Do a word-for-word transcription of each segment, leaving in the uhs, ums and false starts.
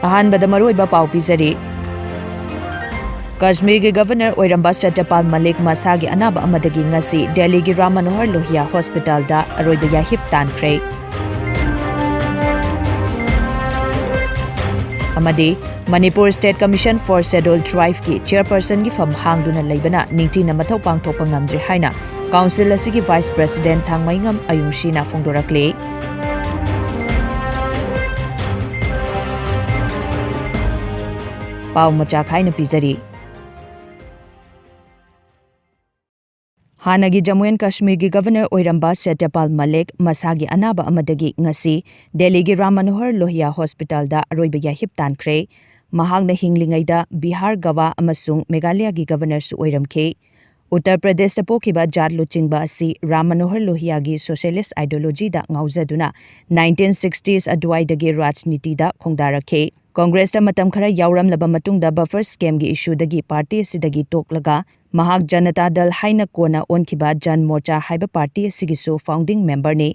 ꯑꯍꯥꯟꯕꯗ ꯃꯔꯨꯑꯣꯏꯕ ꯄꯥꯎ ꯄꯤꯖꯔꯤ꯫ ꯀꯥꯁꯃꯤꯔꯒꯤ ꯒꯚꯔꯅꯔ ꯑꯣꯏꯔꯝꯕ ꯁꯇ꯭ꯌꯄꯥꯜ ꯃꯂꯤꯛ ꯃꯁꯥꯒꯤ ꯑꯅꯥꯕ ꯑꯃꯗꯒꯤ ꯉꯁꯤ ꯗꯦꯜꯂꯤꯒꯤ ꯔꯥꯝ ꯃꯅꯣꯍꯔ ꯂꯣꯍꯤꯌꯥ ꯍꯣꯁꯄꯤꯇꯥꯜꯗ ꯑꯔꯣꯏꯕ ꯌꯥꯍꯤꯞ ꯇꯥꯟꯈ꯭ꯔꯦ꯫ ꯑꯃꯗꯤ Manipur State Commission for Scheduled Tribeꯀꯤ ꯆꯤꯌꯔꯄꯔꯁꯟꯒꯤ ꯐꯝ ꯍꯥꯡꯗꯨꯅ ꯂꯩꯕꯅ ꯅꯤꯡꯊꯤꯅ ꯃꯊꯧ ꯄꯥꯡꯊꯣꯛꯄ ꯉꯝꯗ꯭ꯔꯦ ꯍꯥꯏꯅ ꯀꯥꯎꯟꯁꯤꯜ ꯑꯁꯤꯒꯤ ꯚꯥꯏꯁ ꯄ꯭ꯔꯦꯁꯤꯗꯦꯟꯠ ꯊꯥꯡꯃꯩꯉꯝ ꯑꯌꯨꯝꯁꯤꯅ ꯐꯣꯡꯗꯣꯔꯛꯂꯤ꯫ ꯄꯥꯎ ꯃꯆꯥ ꯈꯥꯏꯅ ꯄꯤꯖꯔꯤ꯫ ꯍꯥꯟꯅꯒꯤ ꯖꯝꯃꯨ ꯑꯦꯟ ꯀꯥꯁꯃꯤꯔꯒꯤ ꯒꯚꯔꯅꯔ ꯑꯣꯏꯔꯝꯕ ꯁꯇ꯭ꯌꯄꯥꯜ ꯃꯂꯤꯛ ꯃꯁꯥꯒꯤ ꯑꯅꯥꯕ ꯑꯃꯗꯒꯤ ꯉꯁꯤ ꯗꯦꯜꯂꯤꯒꯤ ꯔꯥꯝ ꯃꯅꯣꯍꯔ ꯂꯣꯍꯤꯌꯥ ꯍꯣꯁꯄꯤꯇꯥꯜꯗ ꯑꯔꯣꯏꯕ ꯌꯥꯍꯤꯞ ꯇꯥꯟꯈ꯭ꯔꯦ꯫ ꯃꯍꯥꯛꯅ ꯍꯤꯡꯂꯤꯉꯩꯗ ꯕꯤꯍꯥꯔ, ꯒꯋꯥ ꯑꯃꯁꯨꯡ ꯃꯦꯘꯥꯂꯌꯥꯒꯤ ꯒꯚꯔꯅꯔꯁꯨ ꯑꯣꯏꯔꯝꯈꯤ꯫ ꯎꯠꯇꯔ ꯄ꯭ꯔꯗꯦꯁꯇ ꯄꯣꯛꯈꯤꯕ ꯖꯥꯠ ꯂꯨꯆꯤꯡꯕ ꯑꯁꯤ ꯔꯥꯝ ꯃꯅꯣꯍꯔ ꯂꯣꯍꯤꯌꯥꯒꯤ ꯁꯣꯁꯤꯌꯦꯂꯤꯁ ꯑꯥꯏꯗꯤꯌꯣꯂꯣꯖꯤꯗ ꯉꯥꯎꯖꯗꯨꯅ ꯅꯥꯏꯟꯇꯤꯟ ꯁꯤꯛꯁꯇꯤꯁ ꯑꯗꯨꯋꯥꯏꯗꯒꯤ ꯔꯥꯖꯅꯤꯇꯤꯗ ꯈꯣꯡꯗꯥꯔꯛꯈꯤ꯫ ꯀꯪꯒ꯭ꯔꯦꯁꯇ ꯃꯇꯝ ꯈꯔ ꯌꯥꯎꯔꯝꯂꯕ ꯃꯇꯨꯡꯗ ꯕꯐꯔ ꯁ꯭ꯀꯦꯝꯒꯤ ꯏꯁꯨꯗꯒꯤ ꯄꯥꯔꯇꯤ ꯑꯁꯤꯗꯒꯤ ꯇꯣꯛꯂꯒ ꯃꯍꯥꯛ ꯖꯅꯇꯥ ꯗꯜ ꯍꯥꯏꯅ ꯀꯣꯟꯅ ꯑꯣꯟꯈꯤꯕ ꯖꯟ ꯃꯣꯔꯆꯥ ꯍꯥꯏꯕ ꯄꯥꯔꯇꯤ ꯑꯁꯤꯒꯤꯁꯨ ꯐꯥꯎꯟꯗꯤꯡ ꯃꯦꯝꯕꯔꯅꯤ꯫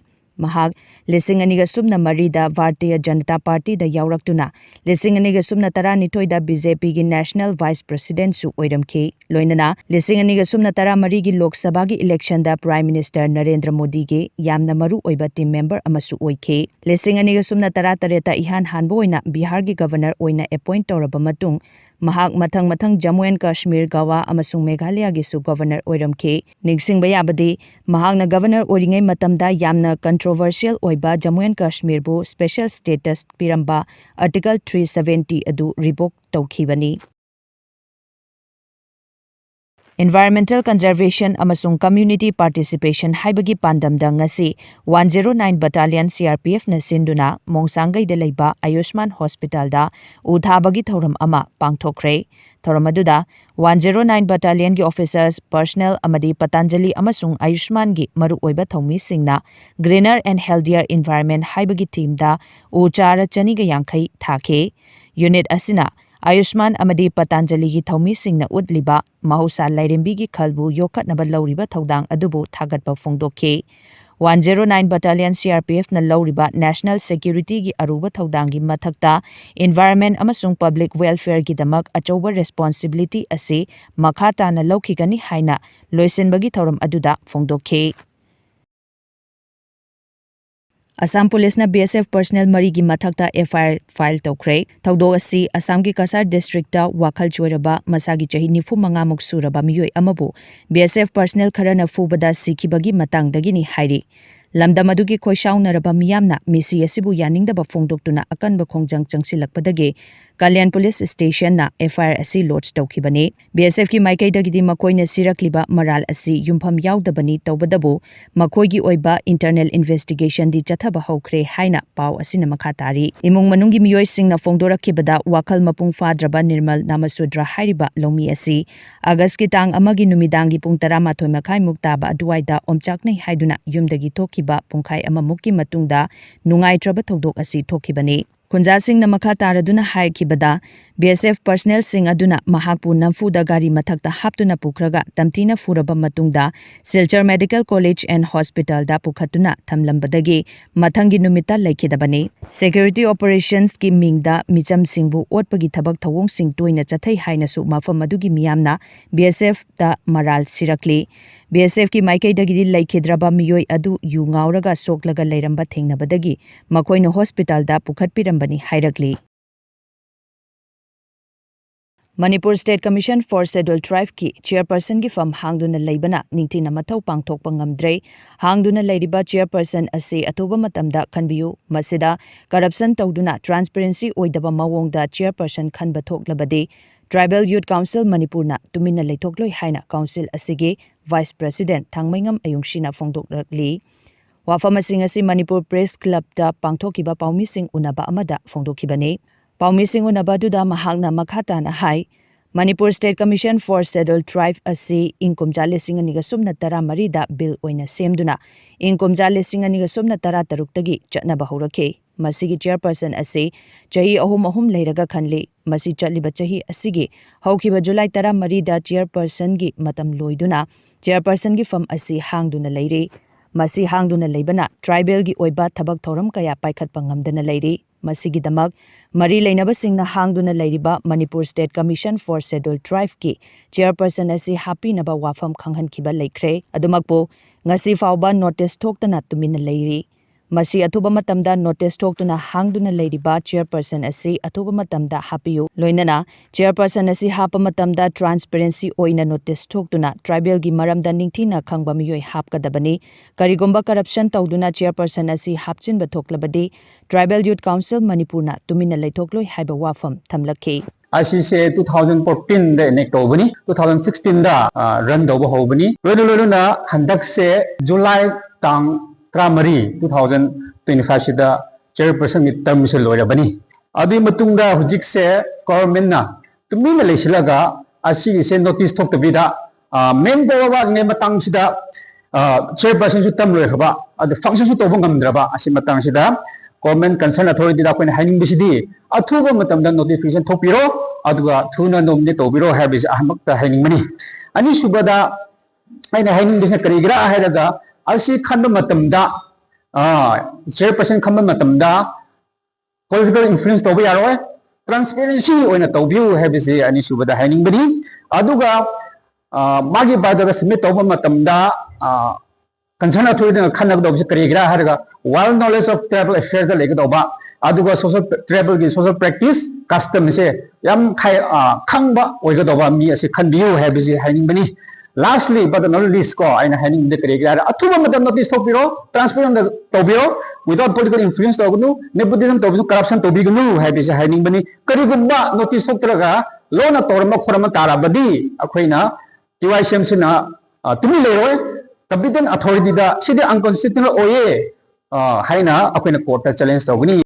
ꯃꯍꯥꯛ ꯂꯤꯁꯤꯡ ꯑꯅꯤꯒ ꯁꯨꯞꯅ ꯃꯔꯤꯗ ꯚꯥꯔꯇꯤꯌ ꯖꯅꯇꯥ ꯄꯥꯔꯇꯤꯗ ꯌꯥꯎꯔꯛꯇꯨꯅ ꯂꯤꯁꯤꯡ ꯑꯅꯤꯒ ꯁꯨꯞꯅ ꯇꯔꯥꯅꯤꯊꯣꯏꯗ ꯕꯤ ꯖꯦ ꯄꯤꯒꯤ ꯅꯦꯁꯅꯦꯜ ꯚꯥꯏꯁ ꯄ꯭ꯔꯦꯁꯤꯗꯦꯟꯠꯁꯨ ꯑꯣꯏꯔꯝꯈꯤ꯫ ꯂꯣꯏꯅꯅ ꯂꯤꯁꯤꯡ ꯑꯅꯤꯒ ꯁꯨꯞꯅ ꯇꯔꯥꯃꯔꯤꯒꯤ ꯂꯣꯛ ꯁꯚꯥꯒꯤ ꯏꯂꯦꯛꯁꯟꯗ ꯄ꯭ꯔꯥꯏꯝ ꯃꯤꯅꯤꯁꯇꯔ ꯅꯔꯦꯟꯗ꯭ꯔ ꯃꯣꯗꯤꯒꯤ ꯌꯥꯝꯅ ꯃꯔꯨ ꯑꯣꯏꯕ ꯇꯤꯝ ꯃꯦꯝꯕꯔ ꯑꯃꯁꯨ ꯑꯣꯏꯈꯤ꯫ ꯂꯤꯁꯤꯡ ꯑꯅꯤꯒ ꯁꯨꯞꯅ ꯇꯔꯥꯇꯔꯦꯠꯇ ꯏꯍꯥꯟ ꯍꯥꯟꯕ ꯑꯣꯏꯅ ꯕꯤꯍꯥꯔꯒꯤ ꯒꯚꯔꯅꯔ ꯑꯣꯏꯅ ꯑꯦꯄꯣꯏꯟꯠ ꯇꯧꯔꯕ ꯃꯇꯨꯡ, ꯃꯍꯥꯛ ꯃꯊꯪ ꯃꯊꯪ ꯖꯝꯃꯨ ꯑꯦꯟ ꯀꯥꯁꯃꯤꯔ, ꯒꯋꯥ ꯑꯃꯁꯨꯡ ꯃꯦꯘꯥꯂꯌꯥꯒꯤꯁꯨ ꯒꯚꯔꯅꯔ ꯑꯣꯏꯔꯝꯈꯤ꯫ ꯅꯤꯡꯁꯤꯡꯕ ꯌꯥꯕꯗꯤ, ꯃꯍꯥꯛꯅ ꯒꯚꯔꯅꯔ ꯑꯣꯏꯔꯤꯉꯩ ꯃꯇꯝꯗ ꯌꯥꯝꯅ ꯀꯟꯇ꯭ꯔꯣꯚꯔꯁꯤꯌꯦꯜ ꯑꯣꯏꯕ ꯖꯝꯃꯨ ꯑꯦꯟ ꯀꯥꯁꯃꯤꯔꯕꯨ ꯁ꯭ꯄꯦꯁꯦꯜ ꯁ꯭ꯇꯦꯇꯁ ꯄꯤꯔꯝꯕ ꯑꯥꯔꯇꯤꯀꯜ ꯊ꯭ꯔꯤ ꯁꯚꯦꯟꯇꯤ ꯑꯗꯨ ꯔꯤꯚꯣꯛ ꯇꯧꯈꯤꯕꯅꯤ꯫ Environmental Conservation ꯑꯃꯁꯨꯡ Community Participation ꯍꯥꯏꯕꯒꯤ ꯄꯥꯟꯗꯝꯗ ꯉꯁꯤ one zero nine Battalion C R P Fꯅ ꯁꯤꯟꯗꯨꯅ ꯃꯣꯡꯁꯥꯡꯒꯩꯗ ꯂꯩꯕ ꯑꯌꯨꯁꯃꯥꯟ ꯍꯣꯁꯄꯤꯇꯥꯜꯗ ꯎ ꯊꯥꯕꯒꯤ ꯊꯧꯔꯝ ꯑꯃ ꯄꯥꯡꯊꯣꯛꯈ꯭ꯔꯦ꯫ ꯊꯧꯔꯝ ꯑꯗꯨꯗ ꯋꯥꯟ ꯖꯦꯔꯣ ꯅꯥꯏꯟ Battalionꯒꯤ officers, personnel ꯑꯃꯗꯤ ꯄꯇꯥꯟꯖꯂꯤ ꯑꯃꯁꯨꯡ ꯑꯌꯨꯁꯃꯥꯟꯒꯤ ꯃꯔꯨꯑꯣꯏꯕ ꯊꯧꯃꯤꯁꯤꯡꯅ Greener and Healthier Environment ꯍꯥꯏꯕꯒꯤ themeꯗ ꯎ ꯆꯥꯔ ꯆꯅꯤꯒ ꯌꯥꯡꯈꯩ ꯊꯥꯈꯤ꯫ Unit ꯑꯁꯤꯅ ꯑꯌꯨꯁꯃꯥꯟ ꯑꯃꯗꯤ ꯄꯇꯥꯟꯖꯂꯤꯒꯤ ꯊꯧꯃꯤꯁꯤꯡꯅ ꯎꯠꯂꯤꯕ ꯃꯍꯧꯁꯥ ꯂꯥꯏꯔꯦꯝꯕꯤꯒꯤ ꯈꯜꯕꯨ ꯌꯣꯛꯈꯠꯅꯕ ꯂꯧꯔꯤꯕ ꯊꯧꯗꯥꯡ ꯑꯗꯨꯕꯨ ꯊꯥꯒꯠꯄ ꯐꯣꯡꯗꯣꯛꯈꯤ꯫ One zero nine Battalion C R P F ꯅ ꯂꯧꯔꯤꯕ national security ꯒꯤ ꯑꯔꯨꯕ ꯊꯧꯗꯥꯡꯒꯤ ꯃꯊꯛꯇ environment ꯑꯃꯁꯨꯡ public welfare ꯒꯤꯗꯃꯛ ꯑꯆꯧꯕ responsibility ꯑꯁꯤ ꯃꯈꯥ ꯇꯥꯅ ꯂꯧꯈꯤꯒꯅꯤ ꯍꯥꯏꯅ ꯂꯣꯏꯁꯤꯟꯕꯒꯤ ꯊꯧꯔꯝ ꯑꯗꯨꯗ ꯐꯣꯡꯗꯣꯛꯈꯤ꯫ ꯑꯁꯥꯝ ꯄꯨꯂꯤꯁꯅ B S F personnel ꯃꯔꯤꯒꯤ ꯃꯊꯛꯇ F I R file ꯇꯧꯈ꯭ꯔꯦ꯫ ꯊꯧꯗꯣꯛ ꯑꯁꯤ ꯑꯁꯥꯝꯒꯤ ꯀꯁꯥꯔ district ꯇ ꯋꯥꯈꯜ ꯆꯣꯏꯔꯕ ꯃꯁꯥꯒꯤ ꯆꯍꯤ ꯅꯤꯐꯨ ꯃꯉꯥ ꯃꯨꯛ ꯁꯨꯔꯕ ꯃꯤꯑꯣꯏ ꯑꯃꯕꯨ B S F personnel ꯈꯔꯅ ꯐꯨꯕꯗ ꯁꯤꯈꯤꯕꯒꯤ ꯃꯇꯥꯡꯗꯒꯤꯅꯤ ꯍꯥꯏꯔꯤ꯫ ꯂꯝꯗꯝ ꯑꯗꯨꯒꯤ ꯈꯣꯏꯁꯥꯎꯅꯔꯕ ꯃꯤꯌꯥꯝꯅ ꯃꯤꯁꯤ ꯑꯁꯤꯕꯨ ꯌꯥꯅꯤꯡꯗꯕ ꯐꯣꯡꯗꯣꯛꯇꯨꯅ ꯑꯀꯟꯕ ꯈꯣꯡꯖꯪ ꯆꯪꯁꯤꯜꯂꯛꯄꯗꯒꯤ Kalyan police ꯁ꯭ꯇꯦꯁꯟꯅ F I R ꯑꯁꯤ lodge ꯇꯧꯈꯤꯕꯅꯤ꯫ B S F ꯀꯤ ꯃꯥꯏꯀꯩꯗꯒꯤꯗꯤ ꯃꯈꯣꯏꯅ ꯁꯤꯔꯛꯂꯤꯕ ꯃꯔꯥꯜ ꯑꯁꯤ ꯌꯨꯝꯐꯝ ꯌꯥꯎꯗꯕꯅꯤ, ꯇꯧꯕꯇꯕꯨ ꯃꯈꯣꯏꯒꯤ ꯑꯣꯏꯕ internal investigation ꯗꯤ ꯆꯠꯊꯕ ꯍꯧꯈ꯭ꯔꯦ ꯍꯥꯏꯅ ꯄꯥꯎ ꯑꯁꯤꯅ ꯃꯈꯥ ꯇꯥꯔꯤ꯫ ꯏꯃꯨꯡ ꯃꯅꯨꯡꯒꯤ ꯃꯤꯑꯣꯏꯁꯤꯡꯅ ꯐꯣꯡꯗꯣꯔꯛꯈꯤꯕꯗ, ꯋꯥꯈꯜ ꯃꯄꯨꯡ ꯐꯥꯗ꯭ꯔꯕ ꯅꯤꯔꯃꯜ ꯅꯥꯃꯁꯨꯗ꯭ꯔ ꯍꯥꯏꯔꯤꯕ ꯂꯧꯃꯤ ꯑꯁꯤ ꯑꯥꯒꯁꯀꯤ ꯇꯥꯡ ꯑꯃꯒꯤ ꯅꯨꯃꯤꯗꯥꯡꯒꯤ ꯄꯨꯡ ꯇꯔꯥꯃꯥꯊꯣꯏ ꯃꯈꯥꯏꯃꯨꯛ ꯇꯥꯕ ꯑꯗꯨꯋꯥꯏꯗ ꯑꯣꯝꯆꯥꯛꯅꯩ ꯍꯥꯏꯗꯨꯅ ꯌꯨꯝꯗꯒꯤ ꯊꯣꯛꯈꯤꯕ ꯄꯨꯡꯈꯥꯏ ꯑꯃꯃꯨꯛꯀꯤ ꯃꯇꯨꯡꯗ ꯅꯨꯡꯉꯥꯏꯇ꯭ꯔꯕ ꯊꯧꯗꯣꯛ ꯑꯁꯤ ꯊꯣꯛꯈꯤꯕꯅꯤ꯫ ꯈꯨꯟꯖꯥꯁꯤꯡꯅ ꯃꯈꯥ ꯇꯥꯔꯗꯨꯅ ꯍꯥꯏꯈꯤꯕꯗ, B S F personnel ꯁꯤꯡ ꯑꯗꯨꯅ ꯃꯍꯥꯛꯄꯨ ꯅꯝꯐꯨꯗ ꯒꯥꯔꯤ ꯃꯊꯛꯇ ꯍꯥꯞꯇꯨꯅ ꯄꯨꯈ꯭ꯔꯒ ꯇꯝꯊꯤꯅ ꯐꯨꯔꯕ ꯃꯇꯨꯡꯗ Silchar Medical College and Hospital ꯗ ꯄꯨꯈꯠꯇꯨꯅ ꯊꯝꯂꯝꯕꯗꯒꯤ ꯃꯊꯪꯒꯤ ꯅꯨꯃꯤꯠꯇ ꯂꯩꯈꯤꯗꯕꯅꯤ꯫ Security operations ꯀꯤ ꯃꯤꯡꯗ ꯃꯤꯆꯝꯁꯤꯡꯕꯨ ꯑꯣꯠꯄꯒꯤ ꯊꯕꯛ ꯊꯧꯑꯣꯡꯁꯤꯡ ꯇꯣꯏꯅ ꯆꯠꯊꯩ ꯍꯥꯏꯅꯁꯨ ꯃꯐꯝ ꯑꯗꯨꯒꯤ ꯃꯤꯌꯥꯝꯅ B S F ꯇ ꯃꯔꯥꯜ ꯁꯤꯔꯛꯂꯤ꯫ B S F ꯀꯤ ꯃꯥꯏꯀꯩꯗꯒꯤꯗꯤ ꯂꯩꯈꯤꯗ꯭ꯔꯕ ꯃꯤꯑꯣꯏ ꯑꯗꯨ ꯌꯨ ꯉꯥꯎꯔꯒ ꯁꯣꯛꯂꯒ ꯂꯩꯔꯝꯕ ꯊꯦꯡꯅꯕꯗꯒꯤ ꯃꯈꯣꯏꯅ hospital the ꯄꯨꯈꯠꯄꯤꯔꯝꯕꯅꯤ ꯍꯥꯏꯔꯛꯂꯤ꯫ Manipur State Commission for Scheduled Tribe ꯀꯤ chairperson ꯒꯤ ꯐꯝ ꯍꯥꯡꯗꯨꯅ ꯂꯩꯕꯅ ꯅꯤꯡꯊꯤꯅ ꯃꯊꯧ ꯄꯥꯡꯊꯣꯛꯄ ꯉꯝꯗ꯭ꯔꯦ꯫ ꯍꯥꯡꯗꯨꯅ ꯂꯩꯔꯤꯕ chairperson ꯑꯁꯤ ꯑꯊꯨꯕ ꯃꯇꯝꯗ ꯈꯟꯕꯤꯌꯨ꯫ ꯃꯁꯤꯗ corruption ꯇꯧꯗꯨꯅ transparency ꯑꯣꯏꯗꯕ ꯃꯑꯣꯡꯗ chairperson ꯈꯟꯕ ꯊꯣꯛꯂꯕꯗꯤ Tribal Youth Council ꯃꯅꯤꯄꯨꯔꯅ ꯇꯨꯃꯤꯟꯅ ꯂꯩꯊꯣꯛꯂꯣꯏ ꯍꯥꯏꯅ council ꯑꯁꯤꯒꯤ vice president ꯊꯥꯡꯃꯩꯉꯝ ꯑꯌꯨꯡꯁꯤꯅ ꯐꯣꯡꯗꯣꯛꯂꯛꯂꯤ꯫ ꯋꯥꯐꯝꯁꯤꯡ ꯑꯁꯤ ꯃꯅꯤꯄꯨꯔ Press Club ꯇ ꯄꯥꯡꯊꯣꯛꯈꯤꯕ ꯄꯥꯎꯃꯤꯁꯤꯡ ꯎꯅꯕ ꯑꯃꯗ ꯐꯣꯡꯗꯣꯛꯈꯤꯕꯅꯤ꯫ ꯄꯥꯎꯃꯤꯁꯤꯡ ꯎꯅꯕ ꯑꯗꯨꯗ ꯃꯍꯥꯛꯅ ꯃꯈꯥ ꯇꯥꯅ ꯍꯥꯏ, Manipur State Commission for Scheduled Tribe ꯑꯁꯤ ꯏꯪ ꯀꯨꯝꯖꯥ ꯂꯤꯁꯤꯡ ꯑꯅꯤꯒ ꯁꯨꯞꯅ ꯇꯔꯥꯃꯔꯤꯗ bill ꯑꯣꯏꯅ ꯁꯦꯝꯗꯨꯅ ꯏꯪ ꯀꯨꯝꯖꯥ ꯂꯤꯁꯤꯡ ꯑꯅꯤꯒ ꯁꯨꯞꯅ ꯇꯔꯥꯇꯔꯨꯛꯇꯒꯤ ꯆꯠꯅꯕ ꯍꯧꯔꯛꯈꯤ꯫ ꯃꯁꯤꯒꯤ chairperson ꯑꯁꯤ ꯆꯍꯤ ꯑꯍꯨꯝ ꯑꯍꯨꯝ ꯂꯩꯔꯒ ꯈꯟꯂꯤ꯫ ꯃꯁꯤ ꯆꯠꯂꯤꯕ ꯆꯍꯤ ꯑꯁꯤꯒꯤ ꯍꯧꯈꯤꯕ ꯖꯨꯂꯥꯏ ꯇꯔꯥꯃꯔꯤꯗ chairperson ꯒꯤ ꯃꯇꯝ ꯂꯣꯏꯗꯨꯅ chairperson ꯒꯤ ꯐꯝ ꯑꯁꯤ ꯍꯥꯡꯗꯨꯅ ꯂꯩꯔꯤ꯫ ꯃꯁꯤ ꯍꯥꯡꯗꯨꯅ ꯂꯩꯕꯅ ꯇ꯭ꯔꯥꯏꯕꯦꯜꯒꯤ ꯑꯣꯏꯕ ꯊꯕꯛ ꯊꯧꯔꯝ ꯀꯌꯥ ꯄꯥꯏꯈꯠꯄ ꯉꯝꯗꯅ ꯂꯩꯔꯤ꯫ ꯃꯁꯤꯒꯤꯗꯃꯛ ꯃꯔꯤ ꯂꯩꯅꯕꯁꯤꯡꯅ ꯍꯥꯡꯗꯨꯅ ꯂꯩꯔꯤꯕ Manipur State Commission for Scheduled Tribe ꯀꯤ ꯆꯤꯌꯔꯄꯔꯁꯟ ꯑꯁꯤ ꯍꯥꯞꯄꯤꯅꯕ ꯋꯥꯐꯝ ꯈꯪꯍꯟꯈꯤꯕ ꯂꯩꯈ꯭ꯔꯦ꯫ ꯑꯗꯨꯃꯛꯄꯨ ꯉꯁꯤ ꯐꯥꯎꯕ ꯅꯣꯇꯤꯁ ꯊꯣꯛꯇꯅ ꯇꯨꯃꯤꯟꯅ ꯂꯩꯔꯤ꯫ ꯃꯁꯤ ꯑꯊꯨꯕ ꯃꯇꯝꯗ ꯅꯣꯇꯤꯁ ꯊꯣꯛꯇꯨꯅ ꯍꯥꯡꯗꯨꯅ ꯂꯩꯔꯤꯕ ꯆꯤꯌꯔꯄꯔꯁꯟ ꯑꯁꯤ ꯑꯊꯨꯕ ꯃꯇꯝꯗ ꯍꯥꯞꯄꯤꯌꯨ꯫ ꯂꯣꯏꯅꯅ ꯆꯤꯌꯔꯄꯔꯁꯟ ꯑꯁꯤ ꯍꯥꯞꯄ ꯃꯇꯝꯗ ꯇ꯭ꯔꯥꯟꯁꯄꯦꯔꯦꯟꯁꯤ ꯑꯣꯏꯅ ꯅꯣꯇꯤꯁ ꯊꯣꯛꯇꯨꯅ ꯇ꯭ꯔꯥꯏꯕꯦꯜꯒꯤ ꯃꯔꯝꯗ ꯅꯤꯡꯊꯤꯅ ꯈꯪꯕ ꯃꯤꯑꯣꯏ ꯍꯥꯞꯀꯗꯕꯅꯤ꯫ ꯀꯔꯤꯒꯨꯝꯕ ꯀꯔꯞꯁꯟ ꯇꯧꯗꯨꯅ ꯆꯤꯌꯔꯄꯔꯁꯟ ꯑꯁꯤ ꯍꯥꯞꯆꯤꯟꯕ ꯊꯣꯛꯂꯕꯗꯤ Tribal Youth Council ꯃꯅꯤꯄꯨꯔꯅ ꯇꯨꯃꯤꯟꯅ ꯂꯩꯊꯣꯛꯂꯣꯏ ꯍꯥꯏꯕ ꯋꯥꯐꯝ ꯊꯝꯂꯛꯈꯤ꯫ ꯑꯁꯤꯁꯦ two thousand fourteen ꯗ enact ꯇꯧꯕꯅꯤ, two thousand sixteen ꯗ, ꯑ, run ꯇꯧꯕ ꯍꯧꯕꯅꯤ꯫ ꯂꯣꯏꯅ ꯂꯣꯏꯅꯅ ꯍꯟꯗꯛꯁꯦ July ꯇꯥꯡ ꯇꯔꯥꯃꯔꯤ, two thousand twenty five ꯁꯤꯗ ꯆꯤꯌꯔꯄꯔꯁꯟꯒꯤ term ꯁꯦ ꯂꯣꯏꯔꯕꯅꯤ꯫ ꯑꯗꯨꯒꯤ ꯃꯇꯨꯡꯗ ꯍꯧꯖꯤꯛꯁꯦ government ꯅ ꯇꯨꯃꯤꯟꯅ ꯂꯩꯁꯤꯜꯂꯒ ꯑꯁꯤꯒꯤꯁꯦ ꯅꯣꯇꯤꯁ ꯊꯣꯛꯇꯕꯤꯗ, ꯑ, manpower ꯋꯥꯠꯂꯤꯉꯩ ꯃꯇꯥꯡꯁꯤꯗ, ꯑ, ꯆꯤꯌꯔꯄꯔꯁꯟꯁꯨ term ꯂꯣꯏꯈ꯭ꯔꯕ, ꯑꯗꯨ function ꯁꯨ ꯇꯧꯕ ꯉꯝꯗ꯭ꯔꯕ, ꯑꯁꯤ ꯃꯇꯥꯡꯁꯤꯗ government concern authority ꯗ ꯑꯩꯈꯣꯏꯅ ꯍꯥꯏꯅꯤꯡꯕꯁꯤꯗꯤ ꯑꯊꯨꯕ ꯃꯇꯝꯗ notification ꯊꯣꯛꯄꯤꯔꯣ, ꯑꯗꯨꯒ ꯊꯨꯅ nominate ꯇꯧꯕꯤꯔꯣ ꯍꯥꯏꯕꯁꯤ ꯑꯍꯥꯟꯕꯃꯛꯇ ꯍꯥꯏꯅꯤꯡꯕꯅꯤ꯫ ꯑꯅꯤꯁꯨꯕꯗ ꯑꯩꯅ ꯍꯥꯏꯅꯤꯡꯕꯁꯤꯅ ꯀꯔꯤꯒꯤꯔꯥ ꯍꯥꯏꯔꯒ, ꯑꯁꯤ ꯈꯟꯕ ꯃꯇꯝꯗ, ꯑ, ꯆꯤꯌꯔꯄꯔꯁꯟ ꯈꯟꯕ ꯃꯇꯝꯗ political influence ꯇꯧꯕ ꯌꯥꯔꯣꯏ, transparency ꯑꯣꯏꯅ ꯇꯧꯕꯤꯌꯨ ꯍꯥꯏꯕꯁꯤ ꯑꯅꯤꯁꯨꯕꯗ ꯍꯥꯏꯅꯤꯡꯕꯅꯤ꯫ ꯑꯗꯨꯒ, ꯑ, ꯃꯥꯒꯤ biodata submit ꯇꯧꯕ ꯃꯇꯝꯗ, ꯑ, concern authority ꯅ ꯈꯟꯅꯒꯗꯧꯕꯁꯤ ꯀꯔꯤꯒꯤꯔꯥ ꯍꯥꯏꯔꯒ, well knowledge of tribal affairs ꯗ ꯂꯩꯒꯗꯧꯕ, ꯑꯗꯨꯒ social, tribal ꯒꯤ social practice, custom ꯁꯦ ꯌꯥꯝ ꯈꯥꯏ-, ꯑ, ꯈꯪꯕ ꯑꯣꯏꯒꯗꯧꯕ ꯃꯤ ꯑꯁꯤ ꯈꯟꯕꯤꯌꯨ ꯍꯥꯏꯕꯁꯤ ꯍꯥꯏꯅꯤꯡꯕꯅꯤ꯫ Lastly but not least ꯀꯣ, ꯑꯩꯅ ꯍꯥꯏꯅꯤꯡꯕꯗ ꯀꯔꯤꯒꯤꯔꯥ ꯍꯥꯏꯔ, ꯑꯊꯨꯕ ꯃꯇꯝ notice ꯊꯣꯛꯄꯤꯔꯣ, transparent ꯇꯧꯕꯤꯔꯣ, without political influence ꯇꯧꯒꯅꯨ, nepotism ꯇꯧꯕꯤꯒꯅꯨ, corruption ꯇꯧꯕꯤꯒꯅꯨ ꯍꯥꯏꯕꯁꯤ ꯍꯥꯏꯅꯤꯡꯕꯅꯤ꯫ ꯀꯔꯤꯒꯨꯝꯕ notice ꯊꯣꯛꯇ꯭ꯔꯒ ꯂꯣꯟꯅ ꯇꯧꯔꯝꯕ ꯈꯣꯠꯂꯝꯕ ꯇꯥꯔꯕꯗꯤ ꯑꯩꯈꯣꯏꯅ T Y C M C ꯅ, ꯑ, ꯇꯨꯃꯤꯟ ꯂꯩꯔꯣꯏ, competent authority ꯗ ꯁꯤꯗꯤ unconstitutional ꯑꯣꯏꯌꯦ, ꯑ, ꯍꯥꯏꯅ ꯑꯩꯈꯣꯏꯅ court ꯇ challenge ꯇꯧꯒꯅꯤ꯫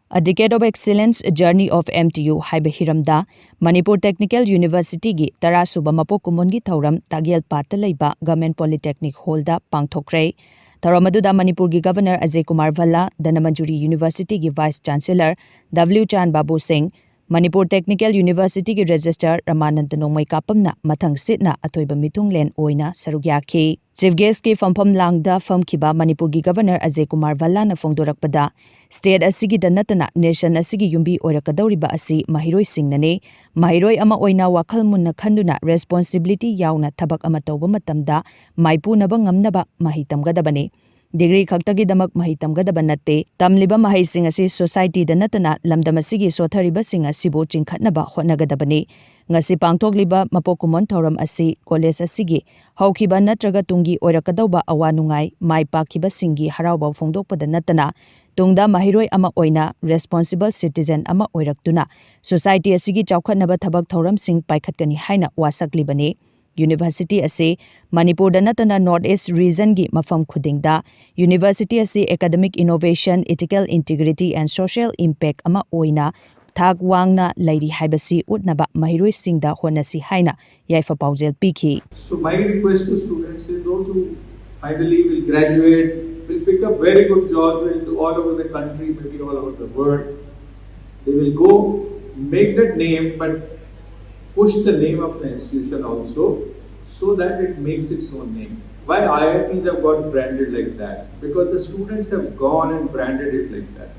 A Decade of Excellence, Journey of M T U ꯍꯥꯏꯕ ꯍꯤꯔꯝꯗ ꯃꯅꯤꯄꯨꯔ Technical University ꯒꯤ ꯇꯔꯥꯁꯨꯕ ꯃꯄꯣꯛ ꯀꯨꯝꯑꯣꯟꯒꯤ ꯊꯧꯔꯝ ꯇꯥꯒꯦꯜ ꯄꯥꯠꯇ ꯂꯩꯕ Government Polytechnic Hall ꯗ ꯄꯥꯡꯊꯣꯛꯈ꯭ꯔꯦ꯫ ꯊꯧꯔꯝ ꯑꯗꯨꯗ ꯃꯅꯤꯄꯨꯔꯒꯤ Governor ꯑꯖꯌ ꯀꯨꯃꯥꯔ ꯚꯜꯂꯥ, ꯙꯅꯃꯟꯖꯨꯔꯤ University ꯒꯤ Vice Chancellor W ꯆꯥꯟ ꯕꯥꯕꯨ ꯁꯤꯡ, ꯃꯅꯤꯄꯨꯔ ꯇꯦꯛꯅꯤꯀꯦꯜ ꯌꯨꯅꯤꯚꯔꯁꯤꯇꯤꯒꯤ ꯔꯦꯖꯤꯁꯇ꯭ꯔꯥꯔ ꯔꯃꯥꯅꯟꯗ ꯅꯣꯡꯃꯩꯀꯥꯄꯝꯅ ꯃꯊꯪ ꯁꯤꯠꯅ ꯑꯊꯣꯏꯕ ꯃꯤꯊꯨꯡꯂꯦꯟ ꯑꯣꯏꯅ ꯁꯔꯨꯛ ꯌꯥꯈꯤ꯫ ꯆꯤꯐ ꯒꯦꯁ꯭ꯠꯀꯤ ꯐꯝꯐꯝ ꯂꯥꯡꯗ ꯐꯝꯈꯤꯕ ꯃꯅꯤꯄꯨꯔꯒꯤ ꯒꯚꯔꯅꯔ ꯑꯖꯌ ꯀꯨꯃꯥꯔ ꯚꯜꯂꯥꯅ ꯐꯣꯡꯗꯣꯔꯛꯄꯗ, ꯁ꯭ꯇꯦꯠ ꯑꯁꯤꯒꯤꯗ ꯅꯠꯇꯅ ꯅꯦꯁꯟ ꯑꯁꯤꯒꯤ ꯌꯨꯝꯕꯤ ꯑꯣꯏꯔꯛꯀꯗꯧꯔꯤꯕ ꯑꯁꯤ ꯃꯍꯩꯔꯣꯏꯁꯤꯡꯅꯅꯤ꯫ ꯃꯍꯩꯔꯣꯏ ꯑꯃ ꯑꯣꯏꯅ ꯋꯥꯈꯜ ꯃꯨꯟꯅ ꯈꯟꯗꯨꯅ ꯔꯦꯁꯄꯣꯟꯁꯤꯕꯤꯂꯤꯇꯤ ꯌꯥꯎꯅ ꯊꯕꯛ ꯑꯃ ꯇꯧꯕ ꯃꯇꯝꯗ ꯃꯥꯏꯄꯨꯅꯕ ꯉꯝꯅꯕ ꯃꯍꯩ ꯇꯝꯒꯗꯕꯅꯤ꯫ ꯗꯤꯒ꯭ꯔꯤ ꯈꯛꯇꯒꯤꯗꯃꯛ ꯃꯍꯩ ꯇꯝꯒꯗꯕ ꯅꯠꯇꯦ꯫ ꯇꯝꯂꯤꯕ ꯃꯍꯩꯁꯤꯡ ꯑꯁꯤ ꯁꯣꯁꯥꯏꯇꯤꯗ ꯅꯠꯇꯅ ꯂꯝꯗꯝ ꯑꯁꯤꯒꯤ ꯁꯣꯠꯊꯔꯤꯕꯁꯤꯡ ꯑꯁꯤꯕꯨ ꯆꯤꯡꯈꯠꯅꯕ ꯍꯣꯠꯅꯒꯗꯕꯅꯤ꯫ ꯉꯁꯤ ꯄꯥꯡꯊꯣꯛꯂꯤꯕ ꯃꯄꯣꯛ ꯀꯨꯝꯑꯣꯟ ꯊꯧꯔꯝ ꯑꯁꯤ ꯀꯣꯂꯦꯖ ꯑꯁꯤꯒꯤ ꯍꯧꯈꯤꯕ ꯅꯠꯇ꯭ꯔꯒ ꯇꯨꯡꯒꯤ ꯑꯣꯏꯔꯛꯀꯗꯧꯕ ꯑꯋꯥ ꯅꯨꯡꯉꯥꯏ, ꯃꯥꯏ ꯄꯥꯛꯈꯤꯕꯁꯤꯡꯒꯤ ꯍꯔꯥꯎꯕ ꯐꯣꯡꯗꯣꯛꯄꯗ ꯅꯠꯇꯅ ꯇꯨꯡꯗ ꯃꯍꯩꯔꯣꯏ ꯑꯃ ꯑꯣꯏꯅ ꯔꯦꯁꯄꯣꯟꯁꯤꯕꯜ ꯁꯤꯇꯤꯖꯟ ꯑꯃ ꯑꯣꯏꯔꯛꯇꯨꯅ ꯁꯣꯁꯥꯏꯇꯤ ꯑꯁꯤꯒꯤ ꯆꯥꯎꯈꯠꯅꯕ ꯊꯕꯛ ꯊꯧꯔꯝꯁꯤꯡ ꯄꯥꯏꯈꯠꯀꯅꯤ ꯍꯥꯏꯅ ꯋꯥꯁꯛꯂꯤꯕꯅꯤ꯫ ꯌꯨꯅꯤꯚꯔꯁꯤꯇꯤ ꯑꯁꯤ ꯃꯅꯤꯄꯨꯔꯗ ꯅꯠꯇꯅ ꯅꯣꯔꯠ ꯏꯁ꯭ꯠ ꯔꯤꯖꯟꯒꯤ ꯃꯐꯝ ꯈꯨꯗꯤꯡꯗ ꯌꯨꯅꯤꯚꯔꯁꯤꯇꯤ ꯑꯁꯤ academic innovation, ethical integrity and social impact ꯑꯃ ꯑꯣꯏꯅ ꯊꯥꯛ ꯋꯥꯡꯅ ꯂꯩꯔꯤ ꯍꯥꯏꯕꯁꯤ ꯎꯠꯅꯕ ꯃꯍꯩꯔꯣꯏꯁꯤꯡꯗ ꯍꯣꯠꯅꯁꯤ ꯍꯥꯏꯅ ꯌꯥꯏꯐ ꯄꯥꯎꯖꯦꯜ ꯄꯤꯈꯤ꯫ So my request to students is those who finally will graduate, will pick up very good jobs, will all over the country, maybe all over the world. They will go make that name, but push the name of the institution also, so that it makes its own name. Why I I Ts have got branded like that? Because the students have gone and branded it like that.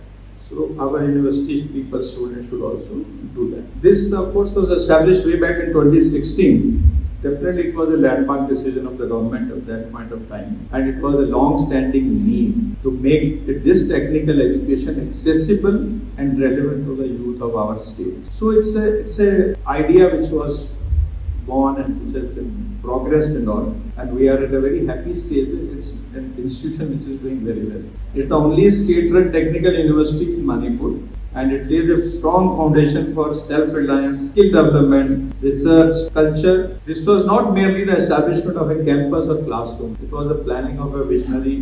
So our university people, students should also do that. This, of course, was established way back in twenty sixteen. Definitely, it was a landmark decision of the government at that point of time, and it was a long-standing need to make this technical education accessible and relevant to the youth of our state. So it's a, it's a idea which was born and which has been progressed and all, and we are at a very happy stage. It's an institution which is doing very well. It's the only state-run technical university in Manipur, and it lays a strong foundation for self-reliance, skill development, research, culture. This was not merely the establishment of a campus or classroom. It was the planning of a visionary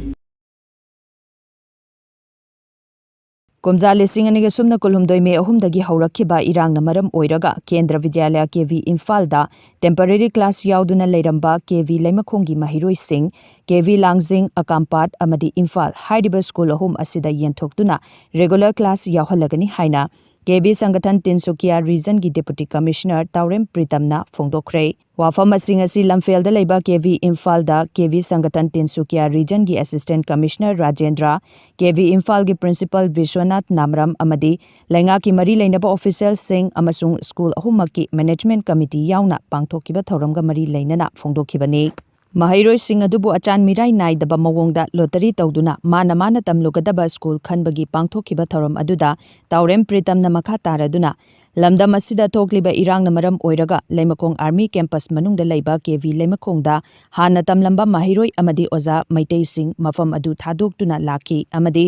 ꯀꯨꯝꯖꯥ ꯂꯤꯁꯤꯡ ꯑꯅꯤꯒ ꯁꯨꯞꯅ ꯀꯨꯟꯍꯨꯝꯗꯣꯏ ꯃꯦ ꯑꯍꯨꯝꯗꯒꯤ ꯍꯧꯔꯛꯈꯤꯕ ꯏꯔꯥꯡꯅ ꯃꯔꯝ ꯑꯣꯏꯔꯒ ꯀꯦꯟꯗ꯭ꯔ ꯕꯤꯗ꯭ꯌꯥꯂꯌ ꯀꯦ ꯚꯤ ꯏꯝꯐꯥꯜꯗ ꯇꯦꯝꯄꯔꯦꯔꯤ ꯀ꯭ꯂꯥꯁ ꯌꯥꯎꯗꯨꯅ ꯂꯩꯔꯝꯕ ꯀꯦ ꯚꯤ ꯂꯩꯃꯈꯣꯡꯒꯤ ꯃꯍꯩꯔꯣꯏꯁꯤꯡ ꯀꯦ ꯚꯤ ꯂꯥꯡꯖꯤꯡ, ꯑꯀꯥꯝꯄꯥꯠ ꯑꯃꯗꯤ ꯏꯝꯐꯥꯜ ꯍꯥꯏꯔꯤꯕ ꯁ꯭ꯀꯨꯜ ꯑꯍꯨꯝ ꯑꯁꯤꯗ ꯌꯦꯟꯊꯣꯛꯇꯨꯅ ꯔꯤꯒꯨꯂꯔ ꯀ꯭ꯂꯥꯁ ꯌꯥꯎꯍꯜꯂꯒꯅꯤ ꯍꯥꯏꯅ ꯀꯦ ꯚꯤ ꯁꯪꯒꯊꯟ ꯇꯤꯟꯁꯨꯀꯤꯌꯥ ꯔꯤꯖꯟꯒꯤ ꯗꯦꯄꯨꯇꯤ ꯀꯃꯤꯁꯅꯔ ꯇꯥꯎꯔꯦꯝ ꯄ꯭ꯔꯤꯇꯝꯅ ꯐꯣꯡꯗꯣꯛꯈ꯭ꯔꯦ꯫ ꯋꯥꯐꯝꯁꯤꯡ ꯑꯁꯤ ꯂꯝꯐꯦꯜꯗ ꯂꯩꯕ ꯀꯦ ꯚꯤ ꯏꯝꯐꯥꯜꯗ ꯀꯦ V ꯁꯪꯒꯊꯟ Tinsukia ꯔꯤꯖꯟꯒꯤ assistant commissioner Rajendra, ꯀꯦ ꯚꯤ ꯏꯝꯐꯥꯜꯒꯤ ꯄ꯭ꯔꯤꯟꯁꯤꯄꯥꯜ ꯕꯤꯁ꯭ꯋꯅꯥꯊ ꯅꯥꯃꯔꯝ ꯑꯃꯗꯤ ꯂꯩꯉꯥꯛꯀꯤ ꯃꯔꯤ ꯂꯩꯅꯕ ꯑꯣꯐꯤꯁꯤꯌꯦꯜꯁꯤꯡ ꯑꯃꯁꯨꯡ ꯁ꯭ꯀꯨꯜ ꯑꯍꯨꯝꯃꯛꯀꯤ ꯃꯦꯅꯦꯖꯃꯦꯟꯠ ꯀꯃꯤꯇꯤ ꯌꯥꯎꯅ ꯄꯥꯡꯊꯣꯛꯈꯤꯕ ꯊꯧꯔꯝꯒ ꯃꯔꯤ ꯂꯩꯅꯅ ꯐꯣꯡꯗꯣꯛꯈꯤꯕꯅꯤ꯫ ꯃꯍꯩꯔꯣꯏꯁꯤꯡ ꯑꯗꯨꯕꯨ ꯑꯆꯥꯟ ꯃꯤꯔꯥꯏ ꯅꯥꯏꯗꯕ ꯃꯑꯣꯡꯗ ꯂꯣꯇꯔꯤ ꯇꯧꯗꯨꯅ ꯃꯥꯅ ꯃꯥꯅ ꯇꯝꯂꯨꯒꯗꯕ ꯁ꯭ꯀꯨꯜ ꯈꯟꯕꯒꯤ ꯄꯥꯡꯊꯣꯛꯈꯤꯕ ꯊꯧꯔꯝ ꯑꯗꯨꯗ ꯇꯥꯎꯔꯦꯝ ꯄ꯭ꯔꯤꯇꯝꯅ ꯃꯈꯥ ꯇꯥꯔꯗꯨꯅ, ꯂꯝꯗꯝ ꯑꯁꯤꯗ ꯊꯣꯛꯂꯤꯕ ꯏꯔꯥꯡꯅ ꯃꯔꯝ ꯑꯣꯏꯔꯒ ꯂꯩꯃꯈꯣꯡ ꯑꯥꯔꯃꯤ ꯀꯦꯝꯄꯁ ꯃꯅꯨꯡꯗ ꯂꯩꯕ ꯀꯦ ꯚꯤ ꯂꯩꯃꯈꯣꯡꯗ ꯍꯥꯟꯅ ꯇꯝꯂꯝꯕ ꯃꯍꯩꯔꯣꯏ ꯑꯃꯗꯤ ꯑꯣꯖꯥ ꯃꯩꯇꯩꯁꯤꯡ ꯃꯐꯝ ꯑꯗꯨ ꯊꯥꯗꯣꯛꯇꯨꯅ ꯂꯥꯛꯈꯤ ꯑꯃꯗꯤ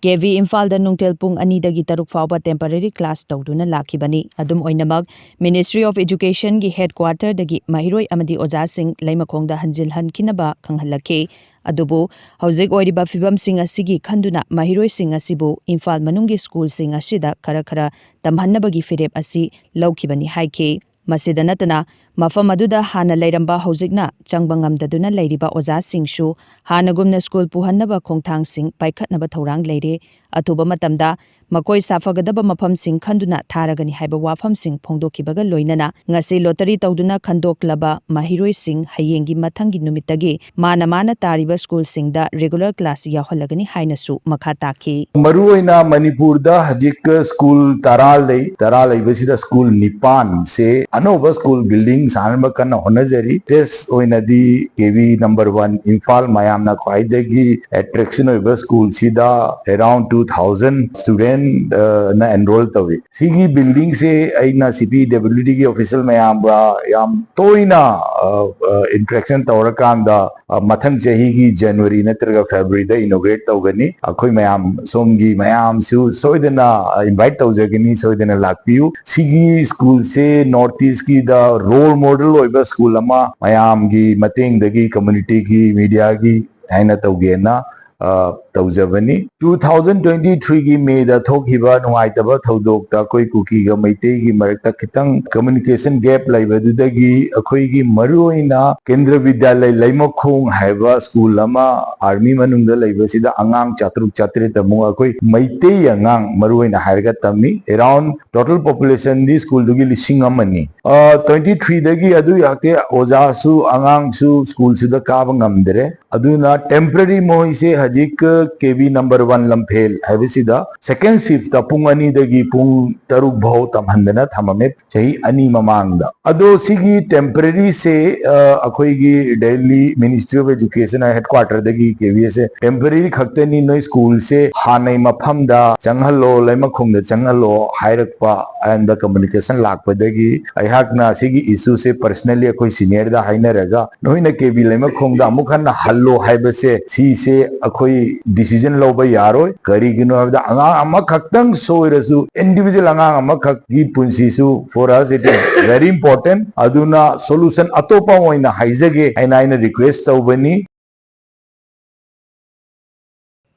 ꯀꯦ ꯚꯤ ꯏꯝꯐꯥꯜꯗ ꯅꯨꯡꯊꯤꯜ ꯄꯨꯡ ꯑꯅꯤꯗꯒꯤ ꯇꯔꯨꯛ ꯐꯥꯎꯕ temporary class ꯇꯧꯗꯨꯅ ꯂꯥꯛꯈꯤꯕꯅꯤ꯫ ꯑꯗꯨꯝ ꯑꯣꯏꯅꯃꯛ, Ministry of Educationꯒꯤ headquarterꯗꯒꯤ ꯃꯍꯩꯔꯣꯏ ꯑꯃꯗꯤ ꯑꯣꯖꯥꯁꯤꯡ ꯂꯩꯃꯈꯣꯡꯗ ꯍꯟꯖꯤꯜꯍꯟꯈꯤꯅꯕ ꯈꯪꯍꯜꯂꯛꯈꯤ꯫ ꯑꯗꯨꯕꯨ ꯍꯧꯖꯤꯛ ꯑꯣꯏꯔꯤꯕ ꯐꯤꯕꯝꯁꯤꯡ ꯑꯁꯤꯒꯤ ꯈꯟꯗꯨꯅ ꯃꯍꯩꯔꯣꯏꯁꯤꯡ ꯑꯁꯤꯕꯨ ꯏꯝꯐꯥꯜ ꯃꯅꯨꯡꯒꯤ ꯁ꯭ꯀꯨꯜꯁꯤꯡ ꯑꯁꯤꯗ ꯈꯔ ꯈꯔ ꯇꯝꯍꯟꯅꯕꯒꯤ ꯐꯤꯔꯦꯞ ꯑꯁꯤ ꯂꯧꯈꯤꯕꯅꯤ ꯍꯥꯏꯈꯤ꯫ ꯃꯁꯤꯗ ꯅꯠꯇꯅ, ꯃꯐꯝ ꯑꯗꯨꯗ ꯍꯥꯟꯅ ꯂꯩꯔꯝꯕ ꯍꯧꯖꯤꯛꯅ ꯆꯪꯕ ꯉꯝꯗꯗꯨꯅ ꯂꯩꯔꯤꯕ ꯑꯣꯖꯥꯁꯤꯡꯁꯨ ꯍꯥꯟꯅꯒꯨꯝꯅ ꯁ꯭ꯀꯨꯜ ꯄꯨꯍꯟꯅꯕ ꯈꯣꯡꯊꯥꯡꯁꯤꯡ ꯄꯥꯏꯈꯠꯅꯕ ꯊꯧꯔꯥꯡ ꯂꯩꯔꯦ꯫ ꯑꯊꯨꯕ ꯃꯇꯝꯗ ꯃꯈꯣꯏ ꯁꯥꯐꯒꯗꯕ ꯃꯐꯝꯁꯤꯡ ꯈꯟꯗꯨꯅ ꯊꯥꯔꯒꯅꯤ ꯍꯥꯏꯕ ꯋꯥꯐꯝꯁꯤꯡ ꯐꯣꯡꯗꯣꯛꯈꯤꯕꯒ ꯂꯣꯏꯅꯅ ꯉꯁꯤ ꯂꯣꯇꯔꯤ ꯇꯧꯗꯨꯅ ꯈꯟꯗꯣꯛꯂꯕ ꯃꯍꯩꯔꯣꯏꯁꯤꯡ ꯍꯌꯦꯡꯒꯤ ꯃꯊꯪꯒꯤ ꯅꯨꯃꯤꯠꯇꯒꯤ ꯃꯥꯅ ꯃꯥꯅ ꯇꯥꯔꯤꯕ ꯁ꯭ꯀꯨꯜꯁꯤꯡꯗ regular class ꯌꯥꯎꯍꯜꯂꯒꯅꯤ ꯍꯥꯏꯅꯁꯨ ꯃꯈꯥ ꯇꯥꯈꯤ꯫ ꯃꯔꯨꯑꯣꯏꯅ ꯃꯅꯤꯄꯨꯔꯗ ꯍꯧꯖꯤꯛ ꯁ꯭ꯀꯨꯜ ꯇꯔꯥ ꯂꯩ꯫ ꯇꯔꯥ ꯂꯩꯕꯁꯤꯗ ꯁ꯭ꯀꯨꯜ ꯅꯤꯄꯥꯟꯁꯦ ꯑꯅꯧꯕ ꯁ꯭ꯀꯨꯜ building ꯁꯥꯅꯕ ꯀꯟꯅ ꯍꯣꯠꯅꯖꯔꯤ꯫ Latest ꯑꯣꯏꯅꯗꯤ ꯀꯦ ꯚꯤ number one ꯏꯝꯐꯥꯜ ꯃꯌꯥꯝꯅ ꯈ꯭ꯋꯥꯏꯗꯒꯤ attraction ꯑꯣꯏꯕ ꯁ꯭ꯀꯨꯜꯁꯤꯗ around two thousand student, ꯑ, ꯅ enroll ꯇꯧꯏ꯫ ꯁꯤꯒꯤ buildingꯁꯦ ꯑꯩꯅ C P W Dꯒꯤ official ꯃꯌꯥꯝꯒ ꯌꯥꯝ ꯇꯣꯏꯅ, ꯑ, ꯑ, interaction ꯇꯧꯔꯀꯥꯟꯗ, ꯑ, ꯃꯊꯪ ꯆꯍꯤꯒꯤ January ꯅꯠꯇ꯭ꯔꯒ Februaryꯗ inaugurate ꯇꯧꯒꯅꯤ꯫ ꯑꯩꯈꯣꯏ ꯃꯌꯥꯝ ꯁꯣꯝꯒꯤ ꯃꯌꯥꯝꯁꯨ ꯁꯣꯏꯗꯅ, ꯑ, invite ꯇꯧꯖꯒꯅꯤ, ꯁꯣꯏꯗꯅ ꯂꯥꯛꯄꯤꯌꯨ꯫ ꯁꯤꯒꯤ ꯁ꯭ꯀꯨꯜꯁꯦ North Eastꯀꯤꯗ role model ꯑꯣꯏꯕ ꯁ꯭ꯀꯨꯜ ꯑꯃ ꯃꯌꯥꯝꯒꯤ ꯃꯇꯦꯡꯗꯒꯤ, communityꯒꯤ, mediaꯒꯤ ꯍꯥꯏꯅ ꯇꯧꯒꯦꯅ ꯑ, ꯇꯧꯖꯕꯅꯤ꯫ Two thousand twenty three ꯒꯤ May ꯗ ꯊꯣꯛꯈꯤꯕ ꯅꯨꯡꯉꯥꯏꯇꯕ ꯊꯧꯗꯣꯛꯇ ꯑꯩꯈꯣꯏ ꯀꯨꯀꯤꯒ ꯃꯩꯇꯩꯒꯤ ꯃꯔꯛꯇ ꯈꯤꯇꯪ communication gap ꯂꯩꯕꯗꯨꯗꯒꯤ ꯑꯩꯈꯣꯏꯒꯤ ꯃꯔꯨꯑꯣꯏꯅ ꯀꯦꯟꯗ꯭ꯔ ꯕꯤꯗ꯭ꯌꯥꯂꯌ ꯂꯩꯃꯈꯣꯡ ꯍꯥꯏꯕ ꯁ꯭ꯀꯨꯜ ꯑꯃ ꯑꯥꯔꯃꯤ ꯃꯅꯨꯡꯗ ꯂꯩꯕꯁꯤꯗ ꯑꯉꯥꯡ ꯆꯥꯇ꯭ꯔꯨꯛ ꯆꯥꯇ꯭ꯔꯦꯠ ꯑꯃꯨꯛ ꯑꯩꯈꯣꯏ ꯃꯩꯇꯩ ꯑꯉꯥꯡ ꯃꯔꯨꯑꯣꯏꯅ ꯍꯥꯏꯔꯒ ꯇꯝꯃꯤ꯫ Around total population ꯗꯤ ꯁ꯭ꯀꯨꯜꯗꯨꯒꯤ ꯂꯤꯁꯤꯡ ꯑꯃꯅꯤ꯫ ꯑ, twenty three ꯗꯒꯤ ꯑꯗꯨ ꯌꯥꯛꯇꯦ, ꯑꯣꯖꯥꯁꯨ ꯑꯉꯥꯡꯁꯨ ꯁ꯭ꯀꯨꯜꯁꯤꯗ ꯀꯥꯕ ꯉꯝꯗ꯭ꯔꯦ꯫ ꯑꯗꯨꯅ temporary ꯃꯣꯏꯁꯦ ꯍꯧꯖꯤꯛ K V number one ꯂꯝꯐꯦꯜ ꯍꯥꯏꯕꯁꯤꯗ second shift ꯇ ꯄꯨꯡ ꯑꯅꯤꯗꯒꯤ ꯄꯨꯡ ꯇꯔꯨꯛ ꯐꯥꯎ ꯇꯝꯍꯟꯗꯅ ꯊꯝꯃꯝꯃꯦ ꯆꯍꯤ ꯑꯅꯤ ꯃꯃꯥꯡꯗ꯫ ꯑꯗꯣ ꯁꯤꯒꯤ temporary ꯁꯦ, ꯑ, ꯑꯩꯈꯣꯏꯒꯤ Delhi Ministry of Education headquarter ꯗꯒꯤ K V ꯑꯁꯦ temporary ꯈꯛꯇꯅꯤ, ꯅꯣꯏ ꯁ꯭ꯀꯨꯜꯁꯦ ꯍꯥꯟꯅꯩ ꯃꯐꯝꯗ ꯆꯪꯍꯜꯂꯣ, ꯂꯩꯃꯈꯣꯡꯗ ꯆꯪꯍꯜꯂꯣ ꯍꯥꯏꯔꯛꯄ ꯑꯥꯏꯟꯗ communication ꯂꯥꯛꯄꯗꯒꯤ ꯑꯩꯍꯥꯛꯅ ꯁꯤꯒꯤ issue ꯁꯦ personally ꯑꯩꯈꯣꯏ senior ꯗ ꯍꯥꯏꯅꯔꯒ ꯅꯣꯏꯅ K V ꯂꯩꯃꯈꯣꯡꯗ ꯑꯃꯨꯛ ꯍꯟꯅ ꯍꯜꯂꯣ ꯍꯥꯏꯕꯁꯦ ꯁꯤꯁꯦ ꯑꯩꯈꯣꯏ decision ꯂꯧꯕ ꯌꯥꯔꯣꯏ꯫ ꯀꯔꯤꯒꯤꯅꯣ ꯍꯥꯏꯕꯗ ꯑꯉꯥꯡ ꯑꯃꯈꯛꯇꯪ ꯁꯣꯏꯔꯁꯨ, individual ꯑꯉꯥꯡ ꯑꯃꯈꯛꯀꯤ ꯄꯨꯟꯁꯤꯁꯨ for us it is very important꯫ ꯑꯗꯨꯅ solution ꯑꯇꯣꯞꯄ ꯑꯣꯏꯅ ꯍꯥꯏꯖꯒꯦ ꯍꯥꯏꯅ ꯑꯩꯅ request ꯇꯧꯕꯅꯤ꯫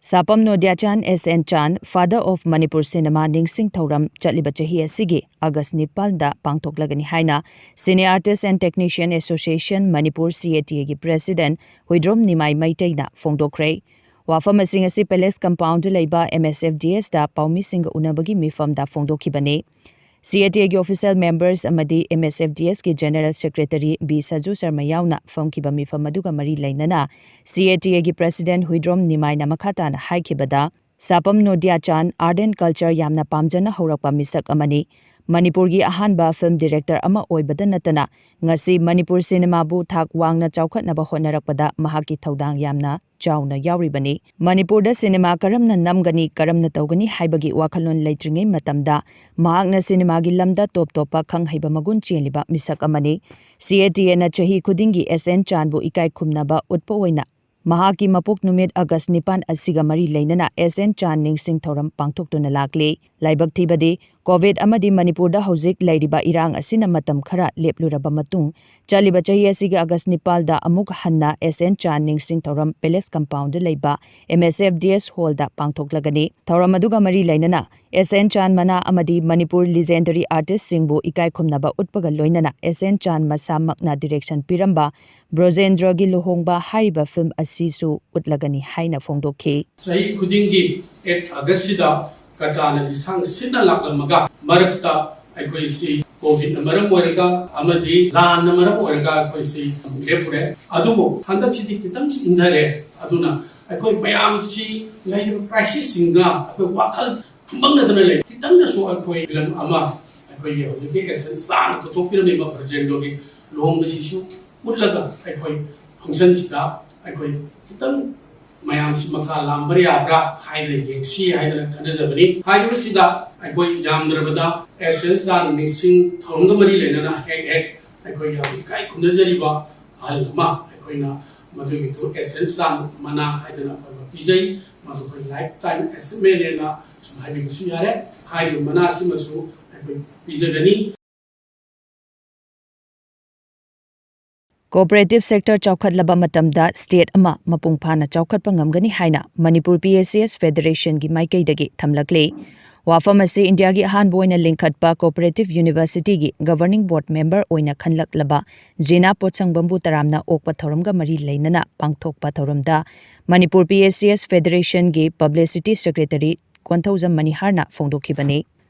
ꯁꯥꯄꯝ ꯅꯣꯗ꯭ꯌꯥꯆꯥꯟ ꯑꯦꯁ ꯑꯦꯟ ꯆꯥꯟ, Father of Manipur Cinema ꯅꯤꯡꯁꯤꯡ ꯊꯧꯔꯝ ꯆꯠꯂꯤꯕ ꯆꯍꯤ ꯑꯁꯤꯒꯤ ꯑꯥꯒꯁ ꯅꯤꯄꯥꯟꯗ ꯄꯥꯡꯊꯣꯛꯂꯒꯅꯤ ꯍꯥꯏꯅ Cine Artist and Technician Association Manipur, C A T A ꯒꯤ president ꯍꯨꯏꯗ꯭ꯔꯣꯝ ꯅꯤꯃꯥꯏ ꯃꯩꯇꯩꯅ ꯐꯣꯡꯗꯣꯛꯈ꯭ꯔꯦ꯫ ꯋꯥꯐꯝꯁꯤꯡ ꯑꯁꯤ Palace Compound ꯗ ꯂꯩꯕ M S F D S ꯇ ꯄꯥꯎꯃꯤꯁꯤꯡꯒ ꯎꯅꯕꯒꯤ ꯃꯤꯐꯝꯗ ꯐꯣꯡꯗꯣꯛꯈꯤꯕꯅꯤ꯫ C A T A ꯒꯤ official members ꯑꯃꯗꯤ M S F D S ꯀꯤ General Secretary B ꯁꯖꯨ ꯁꯔꯃ ꯌꯥꯎꯅ ꯐꯝꯈꯤꯕ ꯃꯤꯐꯝ ꯑꯗꯨꯒ ꯃꯔꯤ ꯂꯩꯅꯅ C A T A ꯒꯤ president ꯍꯨꯏꯗ꯭ꯔꯣꯝ ꯅꯤꯃꯥꯏꯅ ꯃꯈꯥ ꯇꯥꯅ ꯍꯥꯏꯈꯤꯕꯗ, ꯁꯥꯄꯝ ꯅꯣꯗ꯭ꯌꯥꯆꯥꯟ art and culture ꯌꯥꯝꯅ ꯄꯥꯝꯖꯅ ꯍꯧꯔꯛꯄ ꯃꯤꯁꯛ ꯑꯃꯅꯤ꯫ ꯃꯅꯤꯄꯨꯔꯒꯤ ꯑꯍꯥꯟꯕ film director ꯑꯃ ꯑꯣꯏꯕꯗ ꯅꯠꯇꯅ ꯉꯁꯤ ꯃꯅꯤꯄꯨꯔ ꯁꯤꯅꯦꯃꯥꯕꯨ ꯊꯥꯛ ꯋꯥꯡꯅ ꯆꯥꯎꯈꯠꯅꯕ ꯍꯣꯠꯅꯔꯛꯄꯗ ꯃꯍꯥꯛꯀꯤ ꯊꯧꯗꯥꯡ ꯌꯥꯝꯅ ꯆꯥꯎꯅ ꯌꯥꯎꯔꯤꯕꯅꯤ꯫ ꯃꯅꯤꯄꯨꯔꯗ ꯁꯤꯅꯦꯃꯥ ꯀꯔꯝꯅ ꯅꯝꯒꯅꯤ, ꯀꯔꯝꯅ ꯇꯧꯒꯅꯤ ꯍꯥꯏꯕꯒꯤ ꯋꯥꯈꯜꯂꯣꯟ ꯂꯩꯇ꯭ꯔꯤꯉꯩ ꯃꯇꯝꯗ ꯃꯍꯥꯛꯅ ꯁꯤꯅꯦꯃꯥꯒꯤ ꯂꯝꯗ ꯇꯣꯞ ꯇꯣꯞꯄ ꯈꯪ ꯍꯩꯕ ꯃꯒꯨꯟ ꯆꯦꯜꯂꯤꯕ ꯃꯤꯁꯛ ꯑꯃꯅꯤ꯫ C A T A ꯅ ꯆꯍꯤ ꯈꯨꯗꯤꯡꯒꯤ S N ꯆꯥꯟꯕꯨ ꯏꯀꯥꯏ ꯈꯨꯝꯅꯕ ꯎꯠꯄ ꯑꯣꯏꯅ ꯃꯍꯥꯛꯀꯤ ꯃꯄꯣꯛ ꯅꯨꯃꯤꯠ ꯑꯥꯒꯁ ꯅꯤꯄꯥꯟ ꯑꯁꯤꯒ ꯃꯔꯤ ꯂꯩꯅꯅ S N ꯆꯥꯟ ꯅꯤꯡꯁꯤꯡ ꯊꯧꯔꯝ ꯄꯥꯡꯊꯣꯛꯇꯨꯅ ꯂꯥꯛꯂꯤ꯫ ꯂꯥꯏꯕꯛ ꯊꯤꯕꯗꯤ ꯀꯣꯚꯤꯗ ꯑꯃꯗꯤ ꯃꯅꯤꯄꯨꯔꯗ ꯍꯧꯖꯤꯛ ꯂꯩꯔꯤꯕ ꯏꯔꯥꯡ ꯑꯁꯤꯅ ꯃꯇꯝ ꯈꯔ ꯂꯦꯞꯂꯨꯔꯕ ꯃꯇꯨꯡ, ꯆꯠꯂꯤꯕ ꯆꯍꯤ ꯑꯁꯤꯒꯤ ꯑꯥꯒꯁ ꯅꯤꯄꯥꯜꯗ ꯑꯃꯨꯛ ꯍꯟꯅ ꯑꯦꯁ ꯑꯦꯟ ꯆꯥꯟ ꯅꯤꯡꯁꯤꯡ ꯊꯧꯔꯝ ꯄꯦꯂꯦꯁ ꯀꯝꯄꯥꯎꯟꯗ ꯂꯩꯕ ꯑꯦꯝ ꯑꯦꯁ ꯑꯦꯐ ꯗꯤ ꯑꯦꯁ ꯍꯣꯜꯗ ꯄꯥꯡꯊꯣꯛꯂꯒꯅꯤ꯫ ꯊꯧꯔꯝ ꯑꯗꯨꯒ ꯃꯔꯤ ꯂꯩꯅꯅ ꯑꯦꯁ ꯑꯦꯟ ꯆꯥꯟ ꯃꯅꯥ ꯑꯃꯗꯤ ꯃꯅꯤꯄꯨꯔ ꯂꯤꯖꯦꯟꯗꯔꯤ ꯑꯥꯔꯇꯤꯁꯁꯤꯡꯕꯨ ꯏꯀꯥꯏ ꯈꯨꯝꯅꯕ ꯎꯠꯄꯒ ꯂꯣꯏꯅꯅ ꯑꯦꯁ ꯑꯦꯟ ꯆꯥꯟ ꯃꯁꯥꯃꯛꯅ ꯗꯤꯔꯦꯛꯁꯟ ꯄꯤꯔꯝꯕ ꯕ꯭ꯔꯣꯖꯦꯟꯗ꯭ꯔꯒꯤ ꯂꯨꯍꯣꯡꯕ ꯍꯥꯏꯔꯤꯕ ꯐꯤꯜꯝ ꯑꯁꯤꯁꯨ ꯎꯠꯂꯒꯅꯤ ꯍꯥꯏꯅ ꯐꯣꯡꯗꯣꯛꯈꯤ꯫ ꯆꯍꯤ ꯈꯨꯗꯤꯡꯒꯤ ꯑꯦꯠ ꯑꯥꯒꯁꯁꯤꯗ ꯀꯇꯥꯅ ꯂꯤꯁꯥꯡ ꯁꯤꯠꯅ ꯂꯥꯛꯂꯝꯃꯒ ꯃꯔꯛꯇ ꯑꯩꯈꯣꯏꯁꯤ ꯀꯣꯚꯤꯗꯅ ꯃꯔꯝ ꯑꯣꯏꯔꯒ ꯑꯃꯗꯤ ꯂꯥꯟꯅ ꯃꯔꯝ ꯑꯣꯏꯔꯒ ꯑꯩꯈꯣꯏꯁꯤ ꯂꯦꯞꯄꯨꯔꯦ꯫ ꯑꯗꯨꯕꯨ ꯍꯟꯗꯛꯁꯤꯗꯤ ꯈꯤꯇꯪ ꯏꯪꯊꯔꯦ꯫ ꯑꯗꯨꯅ ꯑꯩꯈꯣꯏ ꯃꯌꯥꯝꯁꯤ ꯂꯩꯔꯤꯕ ꯀ꯭ꯔꯥꯏꯁꯤꯁꯁꯤꯡꯒ ꯑꯩꯈꯣꯏ ꯋꯥꯈꯜ ꯐꯨꯝꯕꯪꯅꯗꯅ ꯂꯩ꯫ ꯈꯤꯇꯪꯗꯁꯨ ꯑꯩꯈꯣꯏ ꯐꯤꯂꯝ ꯑꯃ ꯑꯩꯈꯣꯏꯒꯤ ꯍꯧꯖꯤꯛꯀꯤ ꯑꯦꯁ ꯑꯦꯟ ꯆꯥꯟꯅ ꯄꯨꯊꯣꯛꯄꯤꯔꯝꯃꯤꯕ ꯕ꯭ꯔꯣꯖꯦꯟꯗ꯭ꯔꯒꯤ ꯂꯨꯍꯣꯡꯕꯁꯤꯁꯨ ꯎꯠꯂꯒ ꯑꯩꯈꯣꯏ ꯐꯪꯁꯟꯁꯤꯗ ꯑꯩꯈꯣꯏ ꯈꯤꯇꯪ ꯃꯌꯥꯝꯁꯤ ꯃꯀꯥ ꯂꯥꯝꯕ ꯌꯥꯕ꯭ꯔꯥ ꯍꯥꯏꯗꯅ ꯌꯦꯡꯁꯤ ꯍꯥꯏꯗꯅ ꯈꯟꯅꯖꯕꯅꯤ꯫ ꯍꯥꯏꯔꯤꯕꯁꯤꯗ ꯑꯩꯈꯣꯏ ꯌꯥꯝꯗ꯭ꯔꯕꯗ ꯑꯦꯁ ꯑꯦꯟ ꯆꯥꯟ ꯅꯤꯡꯁꯤꯡ ꯊꯧꯔꯝꯒ ꯃꯔꯤ ꯂꯩꯅꯅ ꯍꯦꯛ ꯍꯦꯛ ꯑꯩꯈꯣꯏ ꯌꯥꯝ ꯏꯀꯥꯏ ꯈꯨꯝꯅꯖꯔꯤꯕ ꯑꯍꯜ ꯑꯃ ꯑꯩꯈꯣꯏꯅ ꯃꯗꯨꯒꯤꯗꯨ ꯑꯦꯁ ꯑꯦꯟ ꯆꯥꯟ ꯃꯅꯥ ꯍꯥꯏꯗꯅ ꯑꯩꯈꯣꯏ ꯄꯤꯖꯩ꯫ ꯃꯗꯨ ꯑꯩꯈꯣꯏ ꯂꯥꯏꯐ ꯇꯥꯏꯝ ꯑꯦꯁꯦꯠꯃꯦꯟꯅꯦꯅ ꯁꯨꯝ ꯍꯥꯏꯕꯤꯕꯁꯨ ꯌꯥꯔꯦ꯫ ꯍꯥꯏꯔꯤꯕ ꯃꯅꯥꯁꯤꯃꯁꯨ ꯑꯩꯈꯣꯏ ꯄꯤꯖꯒꯅꯤ꯫ ꯀꯣꯑꯣꯄꯔꯦꯇꯤꯚ ꯁꯦꯛꯇꯔ ꯆꯥꯎꯈꯠꯂꯕ ꯃꯇꯝꯗ ꯁ꯭ꯇꯦꯠ ꯑꯃ ꯃꯄꯨꯡ ꯐꯥꯅ ꯆꯥꯎꯈꯠꯄ ꯉꯝꯒꯅꯤ ꯍꯥꯏꯅ Manipur P S C S ꯐꯦꯗꯔꯦꯁꯟꯒꯤ ꯃꯥꯏꯀꯩꯗꯒꯤ ꯊꯝꯂꯛꯂꯤ꯫ ꯋꯥꯐꯝ ꯑꯁꯤ ꯏꯟꯗꯤꯌꯥꯒꯤ ꯑꯍꯥꯟꯕ ꯑꯣꯏꯅ ꯂꯤꯡꯈꯠꯄ ꯀꯣꯑꯣꯄꯔꯦꯇꯤꯚ ꯌꯨꯅꯤꯚꯔꯁꯤꯇꯤꯒꯤ ꯒꯚꯔꯅꯤꯡ ꯕꯣꯔꯗ ꯃꯦꯝꯕꯔ ꯑꯣꯏꯅ ꯈꯟꯂꯛꯂꯕ ꯖꯤꯅꯥ ꯄꯣꯠꯁꯪꯕꯝꯕꯨ ꯇꯔꯥꯝꯅ ꯑꯣꯛꯄ ꯊꯧꯔꯝꯒ ꯃꯔꯤ ꯂꯩꯅꯅ ꯄꯥꯡꯊꯣꯛꯄ ꯊꯧꯔꯝꯗ Manipur P S C S ꯐꯦꯗꯔꯦꯁꯟꯒꯤ ꯄꯕ꯭ꯂꯤꯁꯤꯇꯤ ꯁꯦꯀ꯭ꯔꯦꯇꯔꯤ ꯀꯣꯟꯊꯧꯖꯝ ꯃꯅꯤꯍꯥꯔꯅ ꯐꯣꯡꯗꯣꯛꯈꯤꯕꯅꯤ꯫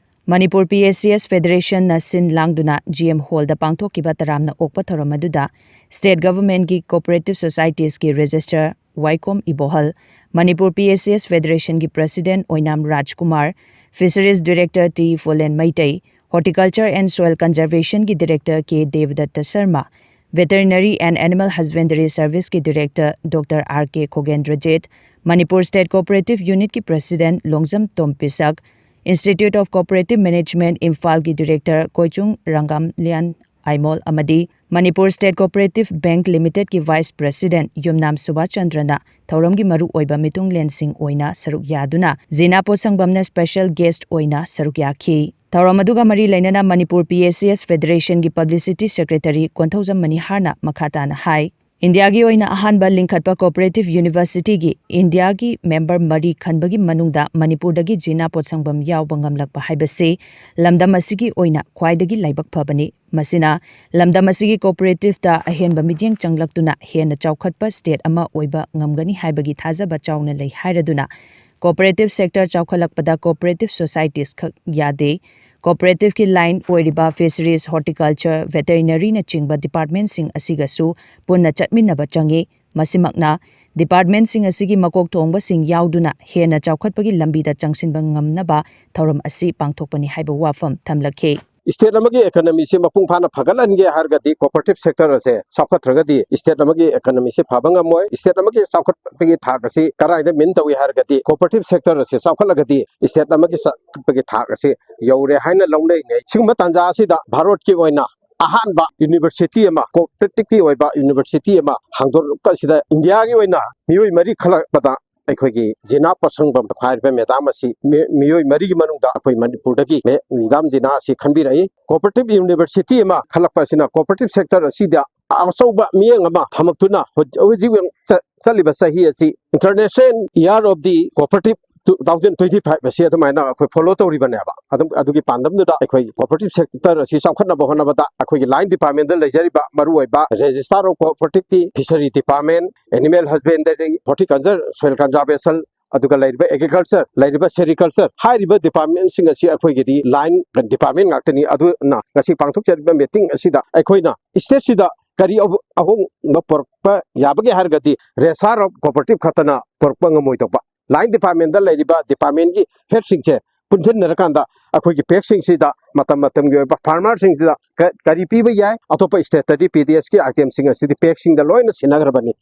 Manipur P S C S ꯐꯦꯗꯔꯦꯁꯟꯅ ꯁꯤꯟ ꯂꯥꯡꯗꯨꯅ ꯖꯤ ꯑꯦꯝ ꯍꯣꯜꯗ ꯄꯥꯡꯊꯣꯛꯈꯤꯕ ꯇꯔꯥꯝꯅ ꯑꯣꯛꯄ ꯊꯧꯔꯝ ꯑꯗꯨꯗ ꯁ꯭ꯇꯦꯠ ꯒꯚꯔꯟꯃꯦꯟꯠꯀꯤ ꯀꯣꯑꯣꯄꯔꯦꯇꯤꯚ ꯁꯣꯁꯥꯏꯇꯤꯁꯀꯤ registrar Waikhom Ibohal, Manipur P S C S ꯐꯦꯗꯔꯦꯁꯟꯒꯤ president Oinam Rajkumar, fisheries director T Phulen Meitei, horticulture and soil ꯀꯟꯖꯔꯚꯦꯁꯟꯒꯤ director K Debdutta Sharma, veterinary and animal husbandry ꯁꯔꯚꯤꯁꯀꯤ director doctor R K Khogendrajit, Manipur state cooperative ꯌꯨꯅꯤꯠꯀꯤ president Longjam Tompisak, institute of cooperative management ꯏꯝꯐꯥꯜꯒꯤ director Koichung Rangamlian Aimol ꯑꯃꯗꯤ Manipur state cooperative bank ꯂꯤꯃꯤꯇꯦꯗꯀꯤ vice president Yumnam ꯁꯨꯕꯥꯁ ꯆꯟꯗ꯭ꯔꯅ ꯊꯧꯔꯝꯒꯤ ꯃꯔꯨꯑꯣꯏꯕ ꯃꯤꯊꯨꯡꯂꯦꯟꯁꯤꯡ ꯑꯣꯏꯅ ꯁꯔꯨꯛ ꯌꯥꯗꯨꯅ ꯖꯤꯅꯥ ꯄꯣꯠꯁꯪꯕꯝꯅ ꯁ꯭ꯄꯦꯁꯦꯜ ꯒꯦꯁ꯭ꯠ ꯑꯣꯏꯅ ꯁꯔꯨꯛ ꯌꯥꯈꯤ꯫ ꯊꯧꯔꯝ ꯑꯗꯨꯒ ꯃꯔꯤ ꯂꯩꯅꯅ Manipur P S C S Federation ꯒꯤ Publicity Secretary ꯀꯣꯟꯊꯧꯖꯝ ꯃꯅꯤꯍꯥꯔꯅ ꯃꯈꯥ ꯇꯥꯅ ꯍꯥꯏ, ꯏꯟꯗꯤꯌꯥꯒꯤ ꯑꯣꯏꯅ ꯑꯍꯥꯟꯕ ꯂꯤꯡꯈꯠꯄ Cooperative University ꯒꯤ ꯏꯟꯗꯤꯌꯥꯒꯤ member ꯃꯔꯤ ꯈꯟꯕꯒꯤ ꯃꯅꯨꯡꯗ ꯃꯅꯤꯄꯨꯔꯗꯒꯤ ꯖꯤꯅꯥ ꯄꯣꯠꯁꯪꯕꯝ ꯌꯥꯎꯕ ꯉꯝꯂꯛꯄ ꯍꯥꯏꯕꯁꯤ ꯂꯝꯗꯝ ꯑꯁꯤꯒꯤ ꯑꯣꯏꯅ ꯈ꯭ꯋꯥꯏꯗꯒꯤ ꯂꯥꯏꯕꯛ ꯐꯕꯅꯤ꯫ ꯃꯁꯤꯅ ꯂꯝꯗꯝ ꯑꯁꯤꯒꯤ cooperative ꯇ ꯑꯍꯦꯟꯕ ꯃꯤꯠꯌꯦꯡ ꯆꯪꯂꯛꯇꯨꯅ ꯍꯦꯟꯅ ꯆꯥꯎꯈꯠꯄ state ꯑꯃ ꯑꯣꯏꯕ ꯉꯝꯒꯅꯤ ꯍꯥꯏꯕꯒꯤ ꯊꯥꯖꯕ ꯆꯥꯎꯅ ꯂꯩ ꯍꯥꯏꯔꯗꯨꯅ, cooperative sector ꯆꯥꯎꯈꯠꯂꯛꯄꯗ cooperative societies ꯈꯛ ꯌꯥꯗꯦ꯫ Cooperative ꯀꯤ line ꯑꯣꯏꯔꯤꯕ fisheries, horticulture, veterinary ꯅꯆꯤꯡꯕ department ꯁꯤꯡ ꯑꯁꯤꯒꯁꯨ ꯄꯨꯟꯅ ꯆꯠꯃꯤꯟꯅꯕ ꯆꯪꯏ꯫ ꯃꯁꯤꯃꯛꯅ department ꯁꯤꯡ ꯑꯁꯤꯒꯤ ꯃꯀꯣꯛ ꯊꯣꯡꯕꯁꯤꯡ ꯌꯥꯎꯗꯨꯅ ꯍꯦꯟꯅ ꯆꯥꯎꯈꯠꯄꯒꯤ ꯂꯝꯕꯤꯗ ꯆꯪꯁꯤꯟꯕ ꯉꯝꯅꯕ ꯊꯧꯔꯝ ꯑꯁꯤ ꯄꯥꯡꯊꯣꯛꯄꯅꯤ ꯍꯥꯏꯕ ꯋꯥꯐꯝ ꯊꯝꯂꯛꯈꯤ꯫ State ꯑꯃꯒꯤ economy ꯁꯦ ꯃꯄꯨꯡ ꯐꯥꯅ ꯐꯒꯠꯍꯟꯒꯦ ꯍꯥꯏꯔꯒꯗꯤ cooperative sector ꯑꯁꯦ ꯆꯥꯎꯈꯠꯇ꯭ꯔꯒꯗꯤ state ꯑꯃꯒꯤ economy ꯁꯦ ꯐꯕ ꯉꯝꯃꯣꯏ꯫ State ꯑꯃꯒꯤ ꯆꯥꯎꯈꯠꯄꯒꯤ ꯊꯥꯛ ꯑꯁꯤ ꯀꯗꯥꯏꯗ mean ꯇꯧꯏ ꯍꯥꯏꯔꯒꯗꯤ cooperative sector ꯑꯁꯦ ꯆꯥꯎꯈꯠꯂꯒꯗꯤ state ꯑꯃꯒꯤ ꯆꯥꯎꯈꯠꯄꯒꯤ ꯊꯥꯛ ꯑꯁꯤ ꯌꯧꯔꯦ ꯍꯥꯏꯅ ꯂꯧꯅꯩ꯫ ꯁꯤꯒꯨꯝꯕ ꯇꯥꯟꯖꯥ ꯑꯁꯤꯗ ꯚꯥꯔꯠꯀꯤ ꯑꯣꯏꯅ ꯑꯍꯥꯟꯕ university ꯑꯃ, cooperative ꯀꯤ ꯑꯣꯏꯕ university ꯑꯃ ꯍꯥꯡꯗꯣꯔꯛꯄ ꯑꯁꯤꯗ ꯏꯟꯗꯤꯌꯥꯒꯤ ꯑꯣꯏꯅ ꯃꯤꯑꯣꯏ ꯃꯔꯤ ꯈꯜꯂꯛꯄꯗ ꯑꯩꯈꯣꯏꯒꯤ ꯖꯤꯅꯥ ꯄꯣꯠꯁꯪꯕꯝ ꯍꯥꯏꯔꯤꯕ madam ꯑꯁꯤ ꯃꯤ-, ꯃꯤꯑꯣꯏ ꯃꯔꯤꯒꯤ ꯃꯅꯨꯡꯗ ꯑꯩꯈꯣꯏ ꯃꯅꯤꯄꯨꯔꯗꯒꯤ ꯃꯦ-, madam ꯖꯤꯅꯥ ꯑꯁꯤ ꯈꯟꯕꯤꯔꯛꯏ꯫ Cooperative university ꯑꯃ ꯈꯜꯂꯛꯄ ꯑꯁꯤꯅ cooperative sector ꯑꯁꯤꯗ ꯑꯆꯧꯕ ꯃꯤꯠꯌꯦꯡ ꯑꯃ ꯊꯝꯃꯛꯇꯨꯅ ꯍꯧ-, ꯍꯧꯖꯤꯛ ꯆ-, ꯆꯠꯂꯤꯕ ꯆꯍꯤ ꯑꯁꯤ International Year of the Cooperative two thousand twenty-five ꯑꯁꯤ ꯑꯗꯨꯃꯥꯏꯅ ꯑꯩꯈꯣꯏ follow ꯇꯧꯔꯤꯕꯅꯦꯕ꯫ ꯑꯗꯨꯝ ꯑꯗꯨꯒꯤ ꯄꯥꯟꯗꯝꯗꯨꯗ ꯑꯩꯈꯣꯏ cooperative sector ꯑꯁꯤ ꯆꯥꯎꯈꯠꯅꯕ ꯍꯣꯠꯅꯕꯗ ꯑꯩꯈꯣꯏꯒꯤ line department ꯗ ꯂꯩꯖꯔꯤꯕ ꯃꯔꯨꯑꯣꯏꯕ Registrar of Cooperative ꯀꯤ, Fishery Department, Animal Husbandry, Horticulture, Soil Conservation, ꯑꯗꯨꯒ ꯂꯩꯔꯤꯕ Agriculture, ꯂꯩꯔꯤꯕ Sericulture ꯍꯥꯏꯔꯤꯕ department ꯁꯤꯡ ꯑꯁꯤ ꯑꯩꯈꯣꯏꯒꯤꯗꯤ line department ꯉꯥꯛꯇꯅꯤ꯫ ꯑꯗꯨꯅ ꯉꯁꯤ ꯄꯥꯡꯊꯣꯛꯆꯔꯤꯕ meeting ꯑꯁꯤꯗ ꯑꯩꯈꯣꯏꯅ state ꯁꯤꯗ ꯀꯔꯤ ꯑꯍꯣ-, ꯑꯍꯣꯡꯕ ꯄꯨꯔꯛꯄ ꯌꯥꯕꯒꯦ ꯍꯥꯏꯔꯒꯗꯤ Registrar of Cooperative ꯈꯛꯇꯅ ꯄꯨꯔꯛꯄ ꯉꯝꯃꯣꯏꯗꯧꯕ꯫ Line department ꯗ ꯂꯩꯔꯤꯕ department ꯀꯤ head ꯁꯤꯡꯁꯦ ꯄꯨꯟꯁꯤꯟꯅꯔꯀꯥꯟꯗ ꯑꯩꯈꯣꯏꯒꯤ pack ꯁꯤꯡꯁꯤꯗ ꯃꯇꯝ ꯃꯇꯝꯒꯤ ꯑꯣꯏꯕ farmer ꯁꯤꯡꯁꯤꯗ ꯀ-, ꯀꯔꯤ ꯄꯤꯕ ꯌꯥꯏ, ꯑꯇꯣꯞꯄ state ꯇꯗꯤ P D S ꯀꯤ item ꯁꯤꯡ ꯑꯁꯤꯗꯤ pack ꯁꯤꯡꯗ ꯂꯣꯏꯅ ꯁꯤꯟꯅꯈ꯭ꯔꯕꯅꯤ꯫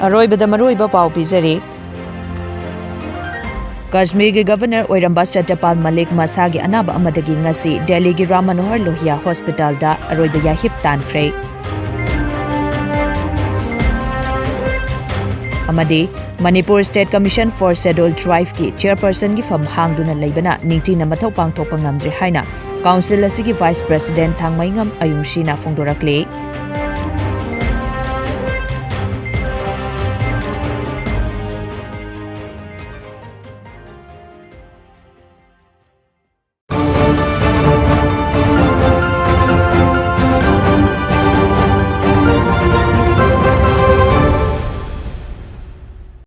ꯑꯔꯣꯏꯕꯗ ꯃꯔꯨꯑꯣꯏꯕ ꯄꯥꯎ ꯄꯤꯖꯔꯤ꯫ ꯀꯥꯁꯃꯤꯔꯒꯤ governor ꯑꯣꯏꯔꯝꯕ ꯁꯇ꯭ꯌꯄꯥꯜ ꯃꯂꯤꯛ ꯃꯁꯥꯒꯤ ꯑꯅꯥꯕ ꯑꯃꯗꯒꯤ ꯉꯁꯤ ꯗꯦꯜꯂꯤꯒꯤ ꯔꯥꯝ ꯃꯅꯣꯍꯔ ꯂꯣꯍꯤꯌꯥ hospital ꯗ ꯑꯔꯣꯏꯕ ꯌꯥꯍꯤꯞ ꯇꯥꯟꯈ꯭ꯔꯦ꯫ ꯑꯃꯗꯤ Manipur State Commission for Scheduled Tribe ꯀꯤ chairperson ꯒꯤ ꯐꯝ ꯍꯥꯡꯗꯨꯅ ꯂꯩꯕꯅ ꯅꯤꯡꯊꯤꯅ ꯃꯊꯧ ꯄꯥꯡꯊꯣꯛꯄ ꯉꯝꯗ꯭ꯔꯦ ꯍꯥꯏꯅ council ꯑꯁꯤꯒꯤ vice president ꯊꯥꯡꯃꯩꯉꯝ ꯑꯌꯨꯡꯁꯤꯅ ꯐꯣꯡꯗꯣꯔꯛꯂꯤ꯫